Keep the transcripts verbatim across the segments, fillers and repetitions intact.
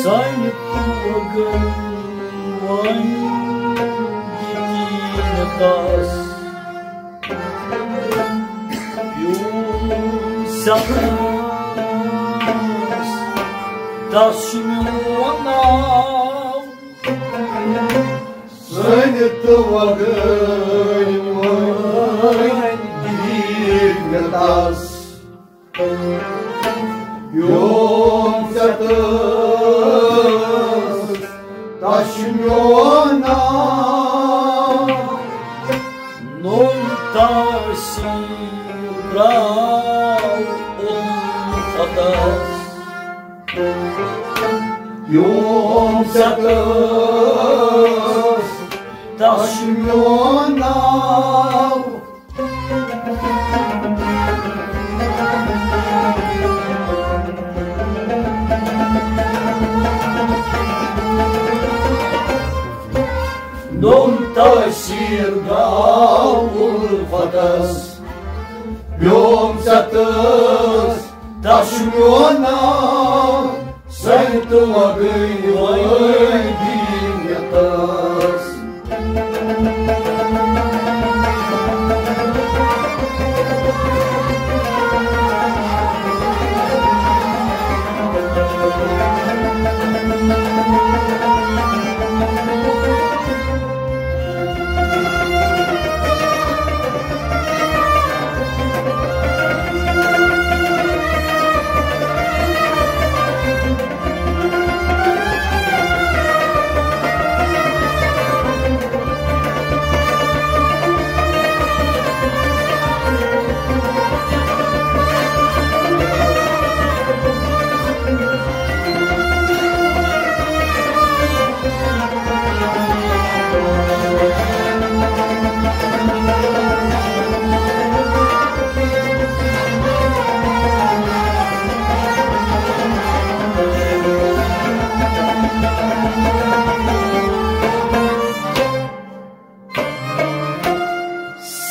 سانہِ توگن وۄنۍ یقین تس۔ یوم ستس، تس چھُ میون ناو۔ سانہِ توگن وۄنۍ یقین تس۔ یوم ستس، تس چھُ میون ناو۔ نوٚو تحصیل درٛاو الفتس۔ یوم ستس، تس چھُ میون ناو۔ نوٚو تحصیل درٛاو الفتس۔ یوم ستس، تس چھُ میون ناو۔ سانہِ توگن وۄنۍ یقین تس۔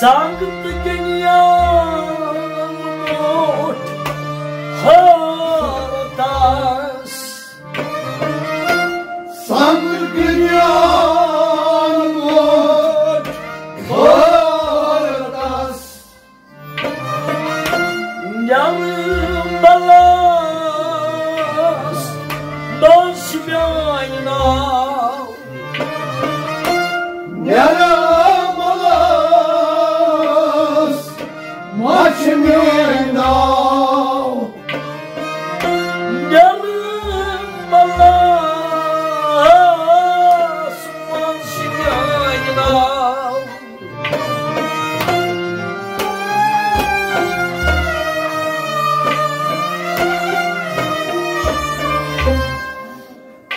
سنگ تہٕ گِنٛدیان موٹ حٲرتس۔ سنگ تہٕ گِنٛدیان موٹ حٲرتس۔ نیرٕ بلس منٛز چھِ میٲنۍ ناو۔ نیرٕ بلس منٛز چھِ میٲنۍ ناو۔ نیرٕ بلس منٛز چھِ میٲنۍ ناو۔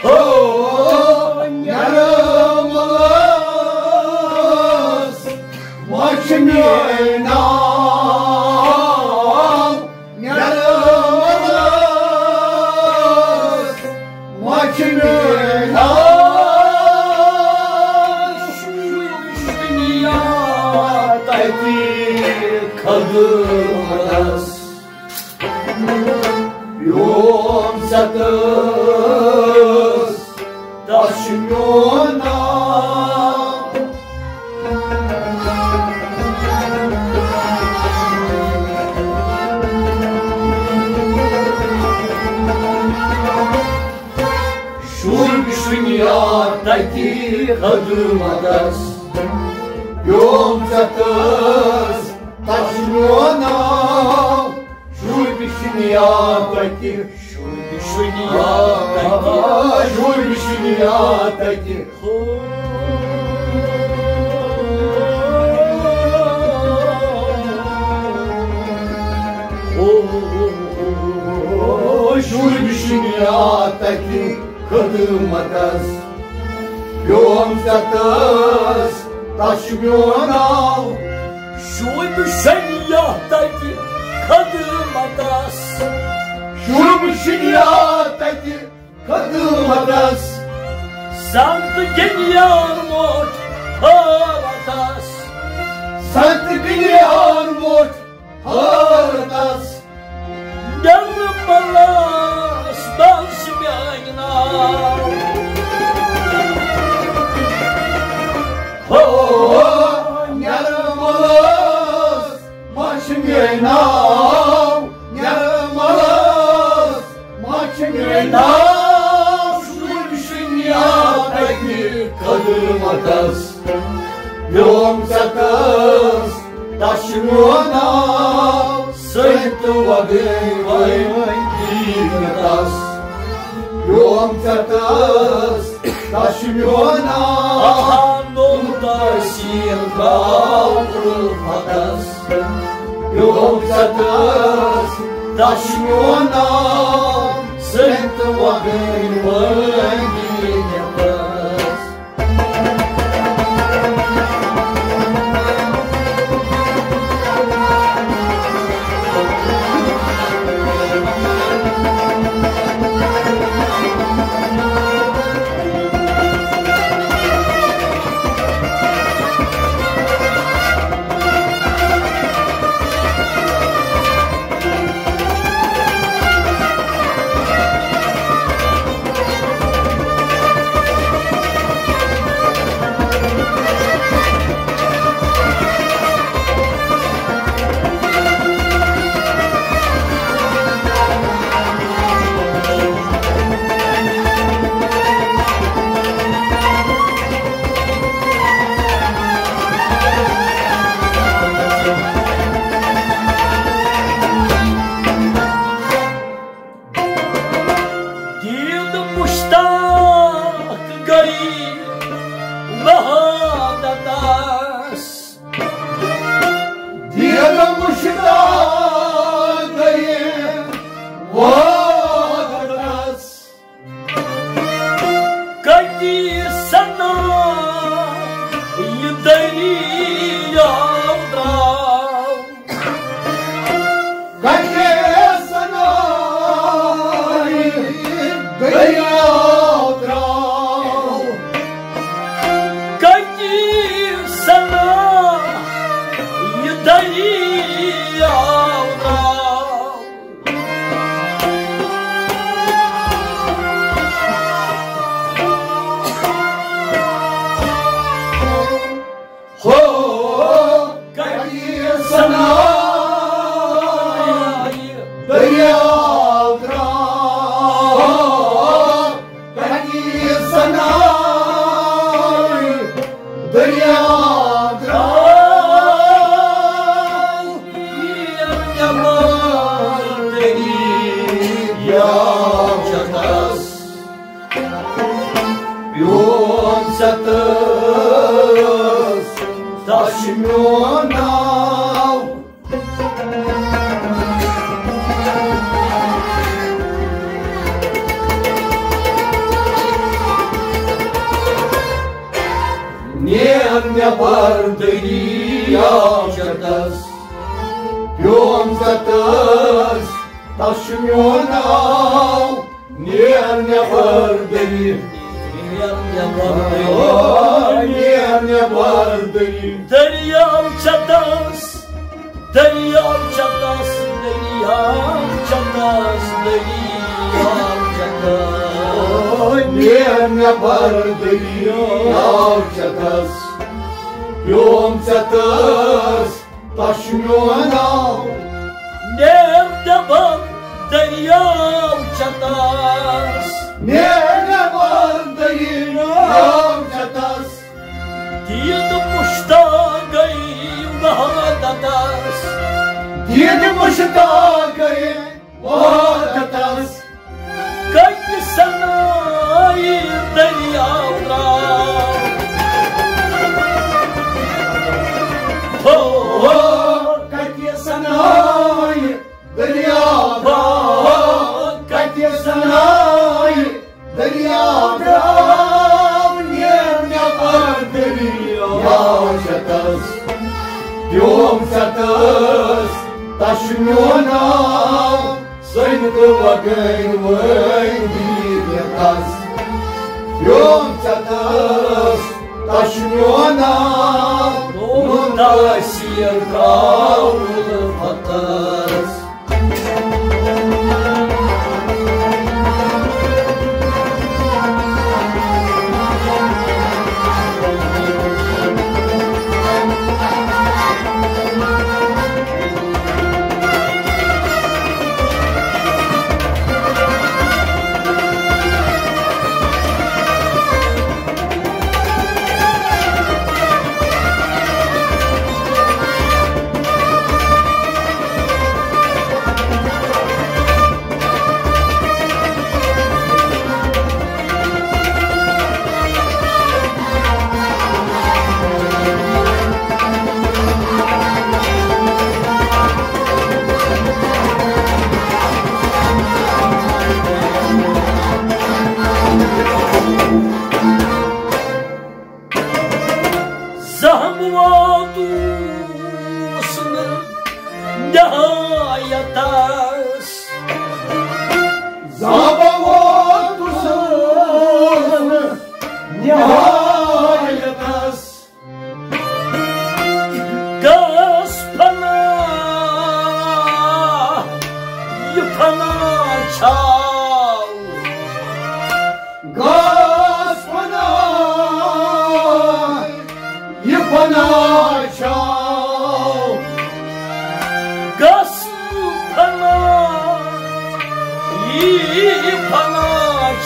ہو، نیرٕ بلس منٛز چھِ میٲنۍ ناو۔ نیرٕ بلس منٛز چھِ میٲنۍ ناو۔ شُرۍ شُنیا تَتہِ خدمتس۔ یوم ستس، تس چھُ میون ناو۔ شُرۍ شُنیا تَتہِ خدمتس۔ یوم ستس، تس چھُ میون ناو۔ شُرۍ شُنیا تَتہِ۔ شُرۍ شُنیا تَتہِ۔ شُرۍ شُنیا تَتہِ۔ ہو۔ ہو، شُرۍ شُنیا تَتہِ۔ خدمتس۔ یوم ستس، تس چھُ میون ناو۔ شُرۍ شُنیا تَتہِ خدمتس۔ شُرۍ شُنیا تَتہِ خدمتس۔ سنگ تہٕ گِنٛدیان موٹ حٲرتس۔ سنگ تہٕ گِنٛدیان موٹ حٲرتس۔ نیرٕ بلس منٛز چھِ میٲنۍ ناو۔ ناو شُرۍ شُنیا تَتہِ خدمتس۔ پیوم ژےٚ تس، تس چھُ میون ناو، سٔتۍ تہٕ وۄدٲنۍ وٲنۍ دیٖن تس۔ پیوم ژےٚ تس، تس چھُ میون ناو، نوٚو تحصیٖل گاو اُلفتس۔ پیوم ژےٚ تس، تس چھُ میون ناو، سٔتۍ تہٕ وۄدٲنۍ وٲنۍ دیٖن تس۔ دید مشتاق گئی وحدتس۔ دید مشتاق گئی وحدتس۔ کتی سنا یہ دریاو درٛاو۔ کتی سنا دریاو درٛاو۔ کتی سنا یہ دریاو درٛاو۔ ہو، کتی سنا دریاو درٛاو، کتی سنا دریاو درٛاو۔ دریاو چکس۔ پیوم ژےٚ تس، تس چھُ میون ناو۔ نیر نٮ۪بر دریاو چکس۔ پیوم ژےٚ تس، تس چھُ میون ناو۔ نیر نٮ۪بر دٔری۔ نیر نٮ۪بر دٔری۔ آ، نیر نٮ۪بر دٔری۔ دریاو چتس، دریاو چتس، دریاو چتس، دریاو چتس۔ آ، نیر نٮ۪بر دٔری، آو چتس۔ پیوم ژےٚ تس، تس چھُ میون ناو۔ نیر نٮ۪بر دریاو چتس۔ نیر نٮ۪بر دریاو چتس۔ دید مشتاق گئی وحدتس۔ دید مشتاق گئی وحدتس۔ کتہِ سنایہِ دٔریاو درٛاو۔ ہو، ہو، کتہِ سنایہِ دٔریاو درٛاو۔ کتہِ سنایہِ دٔریاو درٛاو۔ نیر نٮ۪بر دٔریاو چتس۔ پیوم چتس، تس چھُ میون ناو۔ سٔنۍ تہٕ وۄدٲنۍ وٲنۍ دیٖد مےٚ تس۔ پیوم چتس، تس چھُ میون ناو۔ نوٗن تحصیٖل گاو اُلفتس۔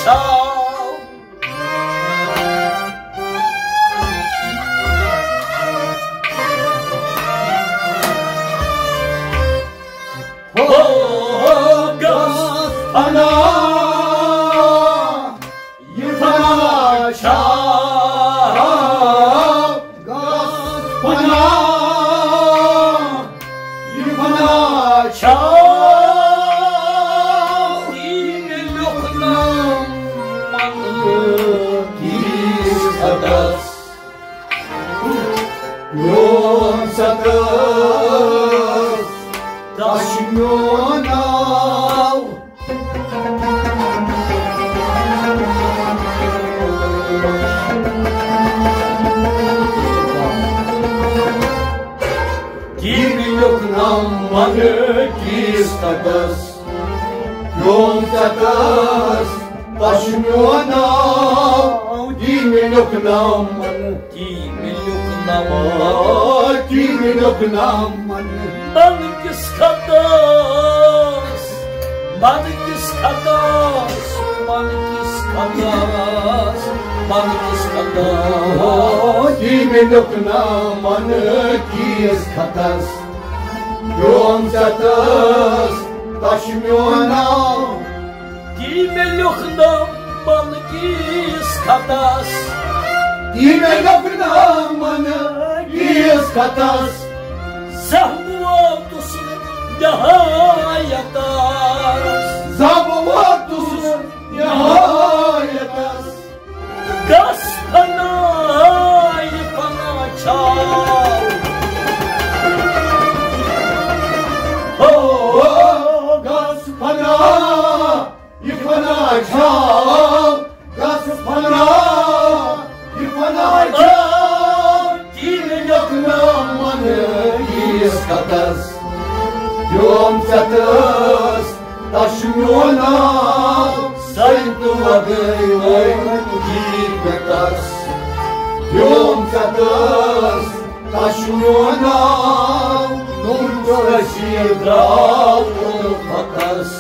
چھاو۔ ہو، ہو، گژھ فنا، یہِ فنا چھا، گژھ فنا، یہِ فنا چھا۔ یہِ لیوٚکھ نہٕ من کِس خطس۔ میون ستس، تس چھُ میون ناو۔ تٔمۍ لیوٚکھ نہٕ من کِس خطس۔ میون ستس، تس چھُ میون ناو۔ تٔمۍ لیوٚکھ نہٕ من، تٔمۍ لیوٚکھ نہٕ من، تٔمۍ لیوٚکھ نہٕ من۔ من کِس خطس، من کِس خطس، من کِس خطس، من کِس خطس۔ تٔمۍ لیوٚکھ نہٕ من کِس خطس۔ میون ستس، تس چھُ میون ناو۔ تٔمۍ لیوٚکھ نہٕ من کِس خطس۔ تٔمۍ لیوٚکھ نہٕ من کِس خطس۔ زانٛہہ ووتُس نہٕ نہایتس۔ زانٛہہ ووتُس نہٕ نہایتس۔ گژھ فنا، یہِ فنا چھاو۔ ہو، گژھ فنا، یہِ فنا چھاو۔ گژھ فنا، یہِ فنا چھاو۔ تٔمۍ لیوٚکھ نہٕ من کِس خطس۔ میون ستس، تس چھُ میون ناو۔ سنتو گٔے وٲنۍ گیٖت مےٚ تس۔ میون ستس، تس چھُ میون ناو۔ نوٗر رشیٖد درٛاو اُلفتس۔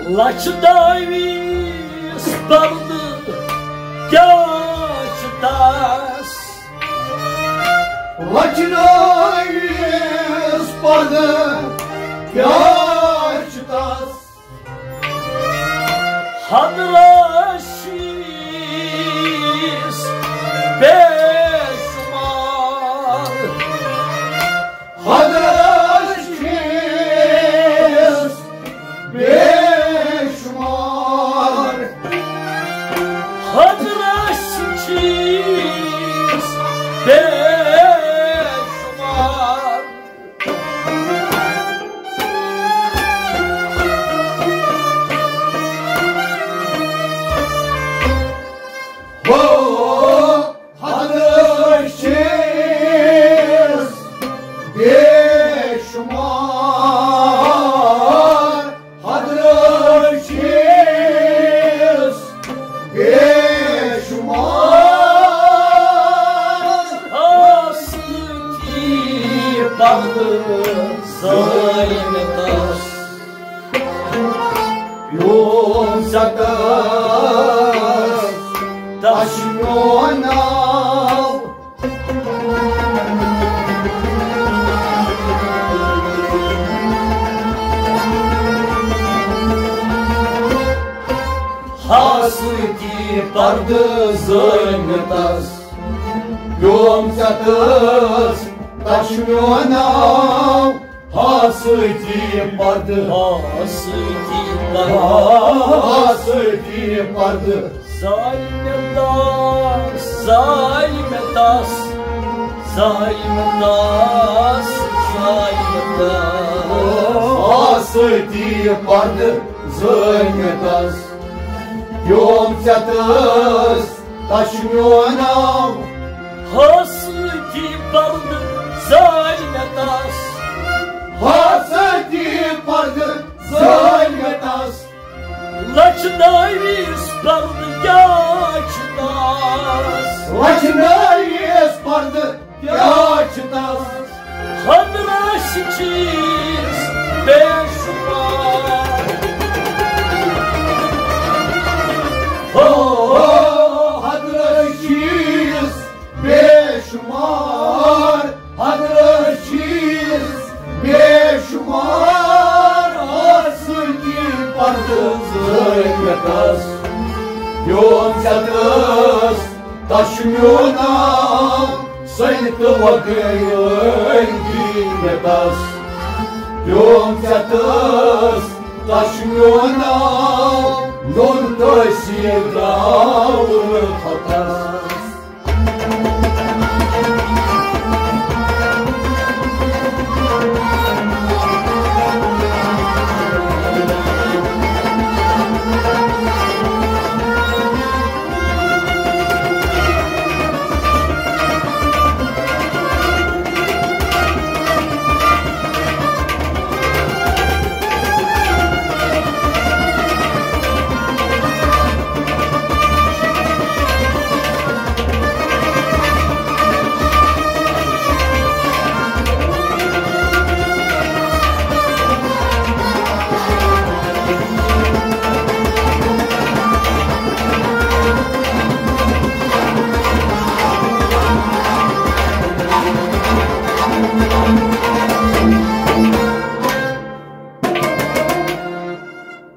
لچھ دٲویس پردٕ کیٛاہ چھُ تس؟ لچھ دٲویس پردٕ کیٛاہ چھُ تس؟ حضرت چھِس بے شمار۔ حضرت چھِس بے شمار۔ حضرت چھِس بے شمار۔ ہو، حضرت چھِس بے شمار۔ حضرت چھِس بے شمار۔ آسہٕ کی پردٕ زٲلۍ مےٚ تس۔ پیوم ستس، تس چھُ میون ناو۔ ہاسہٕ کی پردٕ زٲلۍ مےٚ تس۔ پیوم ژےٚ تس، تس چھُ میون ناو۔ ہاسٕتی پردٕ۔ ہاسٕتی پردٕ۔ ہاسٕتی پردٕ۔ زٲلۍ مےٚ تس، زٲلۍ مےٚ تس، زٲلۍ مےٚ تس، زٲلۍ مےٚ تس۔ ہاسٕتی پردٕ زٲلۍ مےٚ تس۔ پیوم ژےٚ تس، تس چھُ میون ناو۔ ہاسٕتی پردٕ زٲلۍ مےٚ تس۔ ہاسٕتی پردٕ زٲلۍ مےٚ تس۔ لچھنٲوِس پردٕ کیٛاہ چھُ تس؟ لچھنٲوِس پردٕ کیٛاہ چھُ تس؟ ہتھ رٔچھۍ چھِس بے شمار۔ ہو، ہتھ رٔچھۍ چھِس بے شمار۔ ہتھ رٔچھۍ چھِس بے شمار۔ ہاسٕتی پردٕ زٲلۍ مےٚ تس۔ پیوم ژےٚ تس، تس چھُ میون ناو۔ سٔنۍ تہٕ وۄکھٕ ٲلۍ دِتۍ مےٚ تس۔ پیوم ژےٚ تس، تس چھُ میون ناو۔ نوٚن تٲثیٖر درٛاو نہٕ خۄداس۔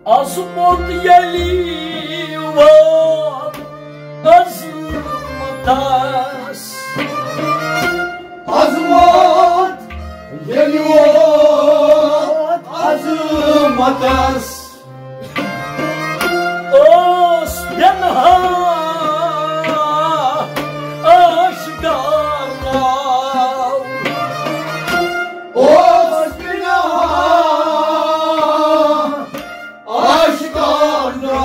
عظمت ییٚلہِ ووت عظمتس۔ عظمت ییٚلہِ ووت عظمتس۔ اوس بینہا آشکارا۔ اوس بینہا آشکارا۔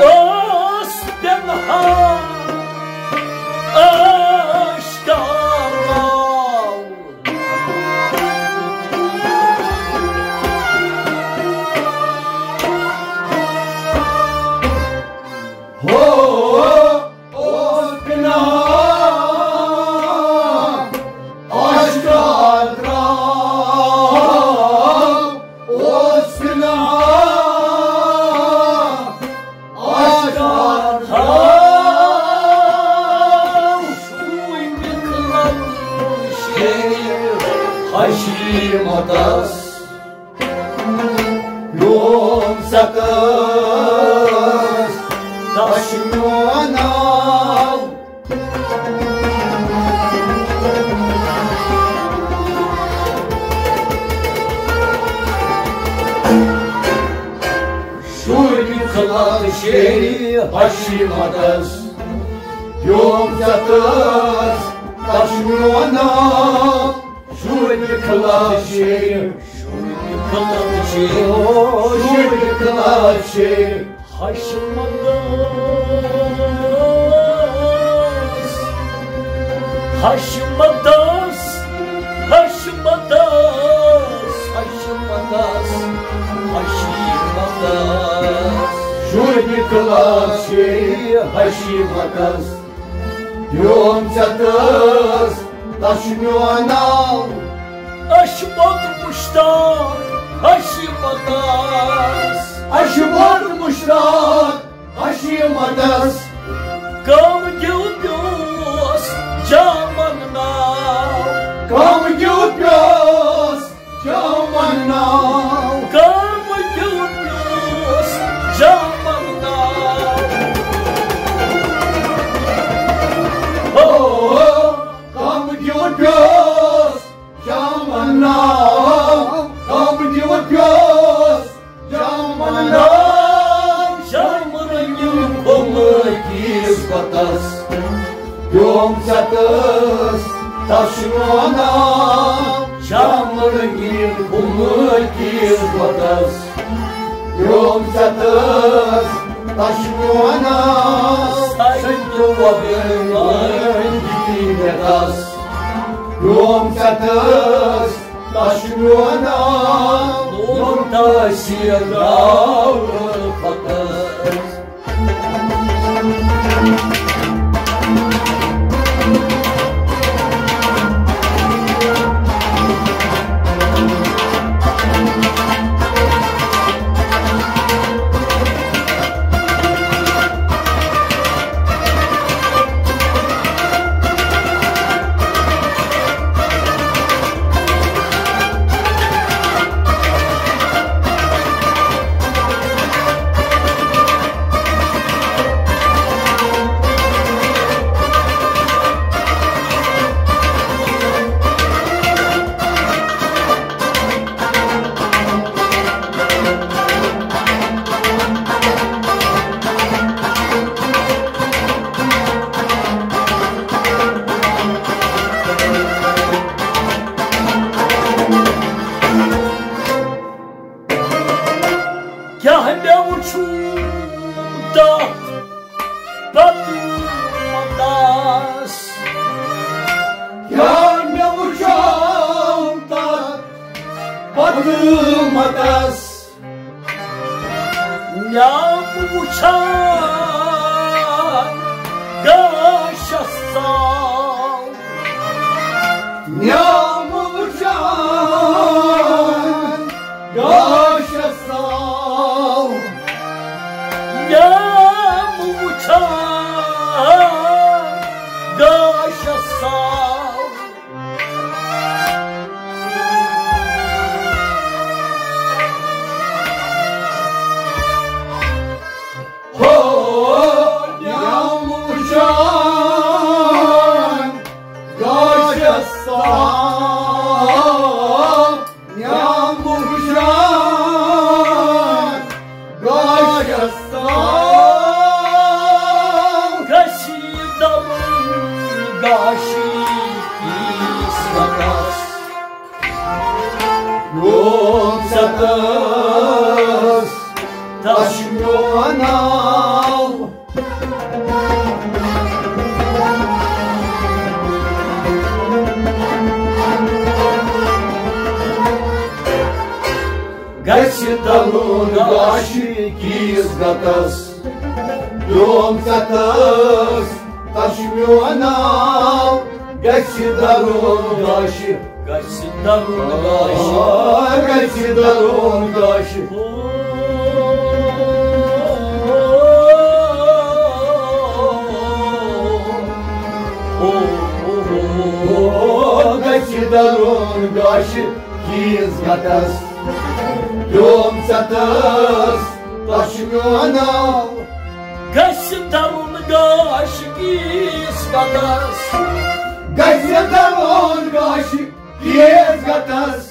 اوس بینہا آشکارا۔ ہو، اوس بینہا آشکار درٛاو، اوس بینہا آشکار درٛاو۔ شوٗبہِ خلعت شیرِ حشیمتس۔ یوم ستس دشمناو۔ شوٗبہِ خلعت شیرِ حشیمتس۔ یوم ستس دشمناو۔ شوٗبہِ خلعت شیرِ۔ شوٗبہِ خلعت شیرِ۔ شوٗبہِ خلعت شیرِ۔ حشمتس۔ حشمتس۔ حشمتس۔ حشمتس۔ حشمتس۔ شوٗبہِ خلعت شیرِ حشیمتس۔ یوم ژےٚ تس، تس چھُ میون ناو۔ اشبت مشتاق حشیمتس۔ اشبت مشتاق حشیمتس۔ کم دیو پیوس جامن ناو۔ کم دیو پیوس جامن ناو۔ کم دیو پیوس جامن ناو۔ پتس۔ پیوم ژےٚ تس تشنونا، شامل گیر کُمہٕ کِس بتس۔ پیوم ژےٚ تس تشنونا، سنتو وغٲرۍ وٲنۍ دِتی مےٚ تس۔ پیوم ژےٚ تس تشنونا، لوٚن تٲثیر گاو پتس۔ کیٛاہ مےٚ وُچھُن تتھ پتہٕ متس؟ کیٛاہ مےٚ وُچھُن تتھ پتہٕ متس؟ نیام وُچھان گاشس سال۔ نیام وُچھان گاشس سال۔ نیام وُچھان گاشس سال۔ ہو، نیام وُچھان گاشس سال۔ نیام وُچھان گاشس سال۔ گژھِ دَپُن گاشہِ کِس وقتس۔ یوم ستس تس میون ناو۔ گژھِ تلُن گاشہِ کِس گتس۔ یوم ستس تس میون ناو۔ گژھِ تلُن گاشہِ۔ گژھِ تلُن گاشہِ۔ آ، گژھِ تلُن گاشہِ۔ او، او، او، او، او، گژھِ تلُن گاشہِ کِس گتس۔ یوم ستس تس میون ناو۔ گژھِ تلُن گاشہِ کِس گتس۔ گژھِ تلُن گاشہِ کِس گتس۔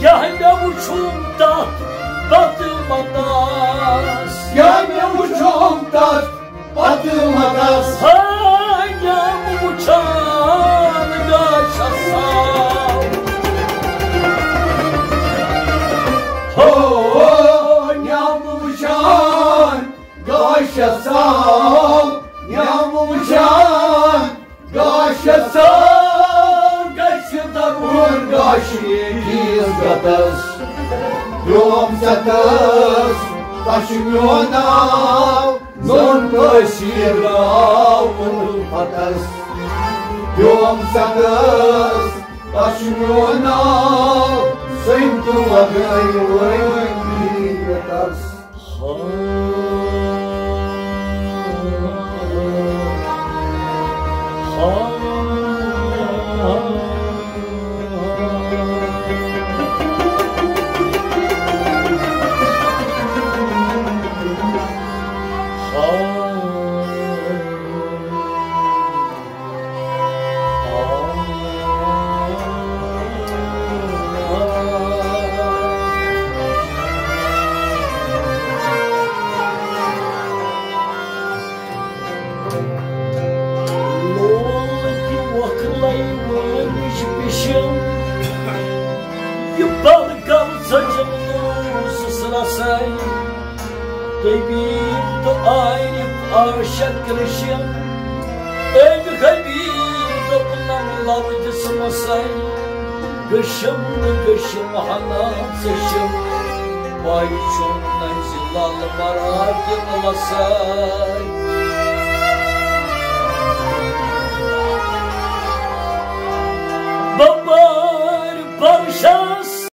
کیٛاہ مےٚ وُچھُم تتھ پتہٕ متس؟ کیٛاہ مےٚ وُچھُم تتھ پتہٕ متس؟ ہاے، نیام وُچھان گاشس سال۔ ہو، نیام وُچھان گاشس سال۔ نیام وُچھان گاشس سال۔ گژھِ دَپُن گاشہِ کِس گتس۔ یوم ستس تس میون ناو۔ زون کٲشِر ناو پتس۔ یوم ستس تس میون ناو۔ سٔنۍ تہٕ وغٲرۍ وٲنۍ تس۔ لوگ وۄکھلَے وٲمِج پِشم، یہِ بَل گَل ژٔجِم دوٗسَس رَسَے۔ طبیب تہٕ عارف عاشق رِشم، أمۍ حبیب دوٚپنَم لَو دِژمَسَے۔ گٔشم نہٕ گٔشم ہنا ژٔشم، پاے چھُم نہ زِ لل مراگن لساے۔